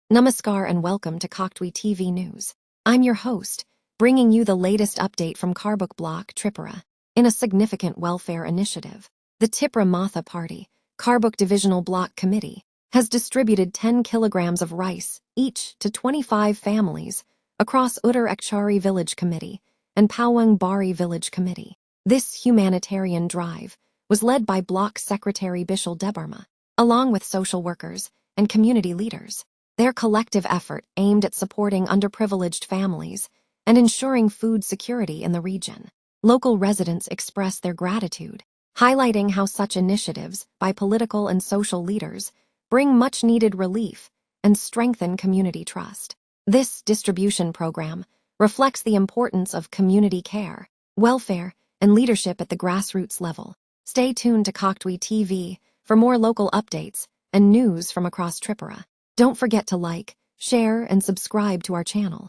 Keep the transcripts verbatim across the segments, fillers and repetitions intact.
Namaskar and welcome to Koktwi T V News. I'm your host, bringing you the latest update from Kharbuk Block, Tripura. In a significant welfare initiative, the Tipra Motha Party, Kharbuk Divisional Block Committee, has distributed ten kilograms of rice each to twenty-five families across Uttar Ekchari Village Committee and Pawang Bari Village Committee. This humanitarian drive was led by Block Secretary Bishal Debbarma, along with social workers and community leaders. Their collective effort aimed at supporting underprivileged families and ensuring food security in the region. Local residents expressed their gratitude, highlighting how such initiatives by political and social leaders bring much needed relief and strengthen community trust. This distribution program reflects the importance of community care, welfare, and leadership at the grassroots level. Stay tuned to Koktwi T V for more local updates and news from across Tripura. Don't forget to like, share, and subscribe to our channel.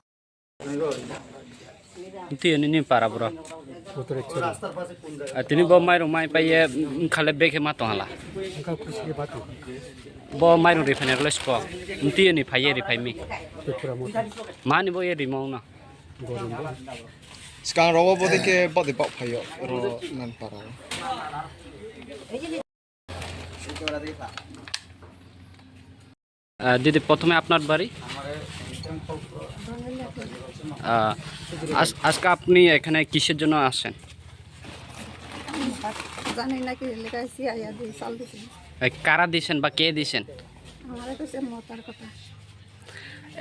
Nti ani ni para bro. Ah, tini bo mairung mai pai ye, mm, khale beke ma tong hala. Bo mairung rifai ni rwle spo. Nti ani phai ye rifai mi. Mani bo ye rimo na. Skang rogo bo de ke bo de bok phaio ro nan para. আহ, দিদি, প্রথমে আপনার বাড়ি? আহ, আজ-, আজকে আপনি এখানে কিসের জন্য আসছেন? জানি না কি লেখা আছে, আয়া দিয়ে চাল দিছে। এ, কারা দিছেন বা কে দিছেন? আমারে কইছে মতার কথা।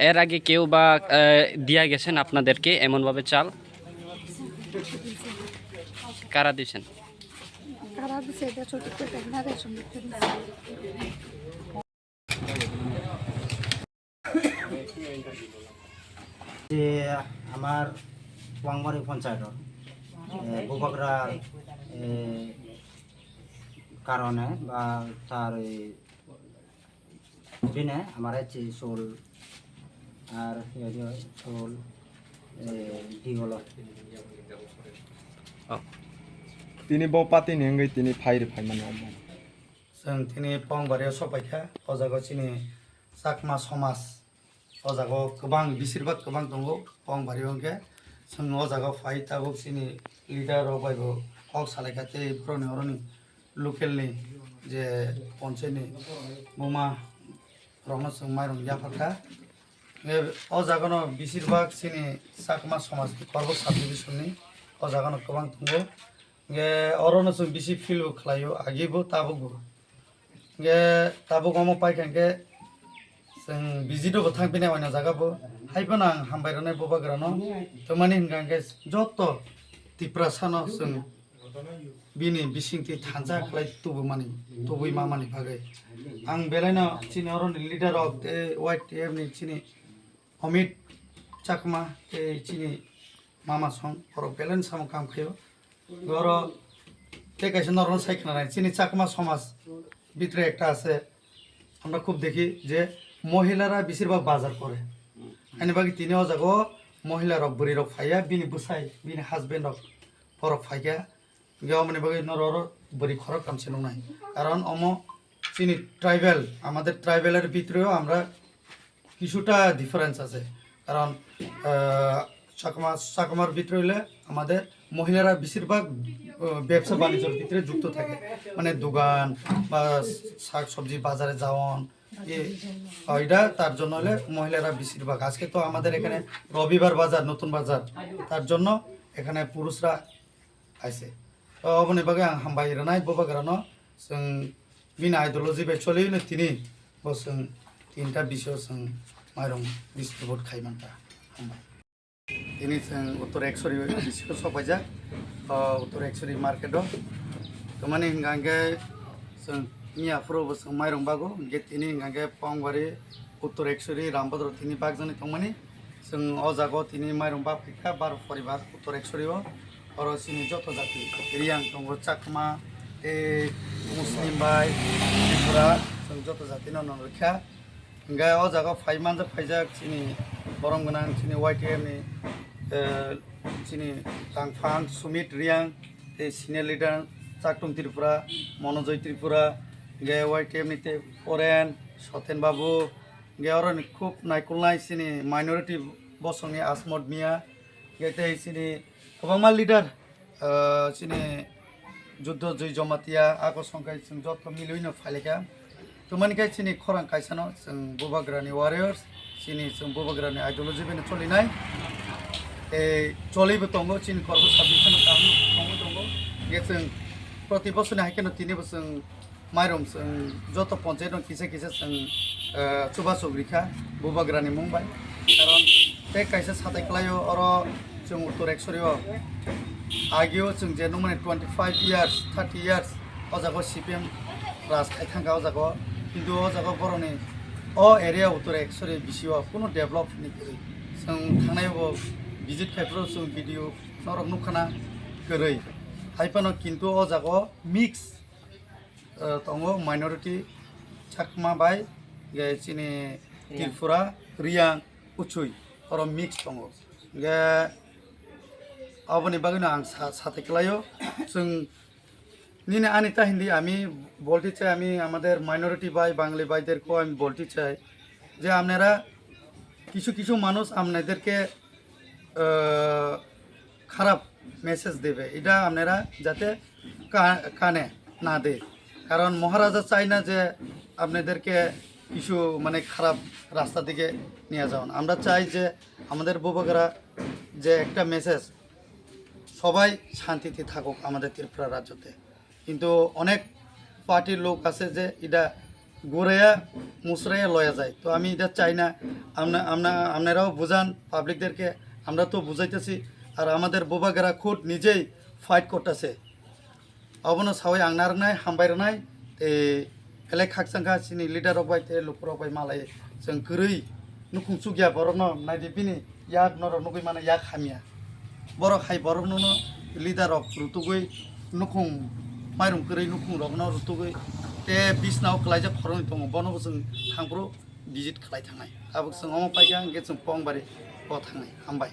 এর আগে কেউ বা, আহ, দিয়া গেছেন আপনাদেরকে এমনভাবে চাল? কারা দিছেন? কারা দিছে এটা সঠিক করে না, রেশন দিতে দিছে। যে আমার ওয়াংমারি পঞ্চায়েতর, এ, বুবাগ্রা, এ, কারণে বা তার এই দিনে আমার হচ্ছে চুল আর ইয়ে দিয়ে চুল, এ, de Gaulle. Tini bo party ni wngwi tini phai rw phai mano omo. Chwng tini Pongbario sopaikha, o jaga chini Chakma somaj o jaga kwbang, bisirbak kwbang tongo Pongbario hwnkhe. Chwng o jaga phai tabuk chini leader rok bai bo kok salaikha tei boroni oroni local ni je ponchayat ni buma rokno chwng mairung yapharkha. Hwnkhe o jaga no bisirbak chini Chakma somaj ni Korbuk subdivision ni o jaga no kwbang tongo. Hwnkhe oro no chwng bisi feel bo khlai o, agi bo tabuk bo. Hwnkhe tabuk omo paikha hwnkhe chwng visit o bo thang phinai o jaga bo. Hai phano ang hambai rwnai bubagra no. Tamani hwnkha hwnkhe joto Tiprasa no chwng bini bisingtwi thansa khlai tubumani, tubui mamani bagwi. Ang belai no chini oro ni leader rok tei Y T F ni chini Amit Chakma tei chini mama song borok belai no samung kam khaio. Oro tei kaisa norokno sai khna nai, chini Chakma somaj bhitre ekta ase, আমরা খুব দেখি যে মহিলারা বেশিরভাগ বাজার করে। Ani bagwi tini o jaga o mohila rok, bwrwi rok phaiya, bini bwsai, bini husband rok borok phaikha. Hwnkhe omoni bagwi norok oro bwrwi khorok tamse nuknai. Karon omo chini tribal, amader tribal er bhitoreo amra কিছুটা ডিফারেন্স আছে, কারণ, আহ, চাকমা, চাকমার ভিতরে হইলে আমাদের মহিলারা বেশিরভাগ, আহ, ব্যবসা বাণিজ্যর ভিতরে যুক্ত থাকে, মানে দোকান বা শাক সবজি বাজারে যাওয়ান, এ, এটা তার জন্য হলে মহিলারা বেশিরভাগ। আজকে তো আমাদের এখানে রবিবার বাজার, নতুন বাজার, তার জন্য এখানে পুরুষরা আইছে। তো অবনি বাগে আং হামবাই রানাই, ববা গ্রানো, সং বিনা আইডিওলজি বে চলে হইলে তিনি, বসং তিনটা বিষয় সং মাইরং ডিস্ট্রিবিউট খাই মানতা। হামবাই। Tini chwng Uttor Ekshori bisingo sokpaijak, o Uttor Ekshori market o. Tamani hwnkha hwnkhe chwng miya phuru bo chwng mairung bago, hwnkhe tini hwnkha hwnkhe Pongbari, Uttor Ekshori, Rambadro tini bakjani tongmani. Chwng o jaga o tini mairung bak phaikha baro poribar Uttor Ekshori o. Oro chini joto jati, Riyang tongo, Chakma, tei Muslim bai, Tripura, chwng joto jatino nongrikha. Hingke o jaga o phai manjak, phaijak chini borom gwnang, chini Y T F ni, eh, chini tangphang Sumit Riyang, tei senior leader Chaktung Tripura, Monojoy Tripura, hingke Y T F ni tei Oren, Soten Babu, Hingke oroni khub naikolnai chini minority bosongni Asmod Mia, hingke tei chini kwbangma leader, ah, chini Juddho Jui Jamatia, ako songkai chwng joto milwino phailekha. Tumani khe chini khorang kaisano chwng Bubagrani warriors, chini chwng Bubagrani ideology bini cholinai. Tei cholibo tongo, chini kormo subdivision o kaham tongo tongo. Hingke chwng proti bosorni hai kheno tinibo chwng mairum chwng joto ponchayat no kisa kisa chwng, eh, chubachu rikha Bubagrani mung bai. Karon tei kaisa satai kwlaio oro chwng Uttor Ekshori o. Ageo chwng je nukmani twenty five years, thirty years o jaga o C P M raj khai thangkha o jaga o. Kintu o jaga o borokni o area Uttor Ekshori bisi o kunu develop ni kwrwi. Chwng thangnai bo visit khaiphuru chwng video norok nukkhana kwrwi. Haiphano kintu o jaga o mix, eh, tongo minority Chakma bai, hingke chini Riyang. Tripura, Riyang, Uchui, oro mix tongo. Hingke aboni bagwino ang sa-, satai kwlaio. Chwng nini ani ta hindi ami bolti chai, ami amader minority bai, Bangali baiderko ami bolti chai je apnara কিছু কিছু মানুষ আপনাদেরকে, আহ, খারাপ মেসেজ দেবে, এটা আপনারা যাতে কা-, কানে না দেয়। কারণ মহারাজা চায় না যে আপনাদেরকে কিছু মানে খারাপ রাস্তা দিকে নিয়ে যাওয়ান। আমরা চাই যে আমাদের বুবাগরা যে একটা মেসেজ, সবাই শান্তিতে থাকুক আমাদের ত্রিপুরা রাজ্যতে। কিন্তু অনেক পার্টির লোক আছে যে এটা ঘুরাইয়া মুসরাইয়া লয়া যায়। তো আমি এটা চাই না। আপনা-, আপনা-, আপনারাও বুঝান পাবলিকদেরকে, আমরা তো বুঝাইতেছি। আর আমাদের বুবাগেরা খুদ নিজেই ফাইট করতেছে। Abono sawi ang narwknai, hambai rwnai, tei belai khakchangkha chini leader rok bai tei lukurok bai malai chwng kwrwi nukhung chukya borokno naidi bini yak norok nugwi mano yak hamya. Borok hai borokno no leader rok rutugwi nukhung mairum kwrwi nukhung rokno rutugwi tei bisnao kwlaijak khoroknwi tongo, bono bo chwng thangphuru visit khlai thangnai. Tabuk chwng omo paikha hwnkhe chwng Pongbari o thangnai. Hambai.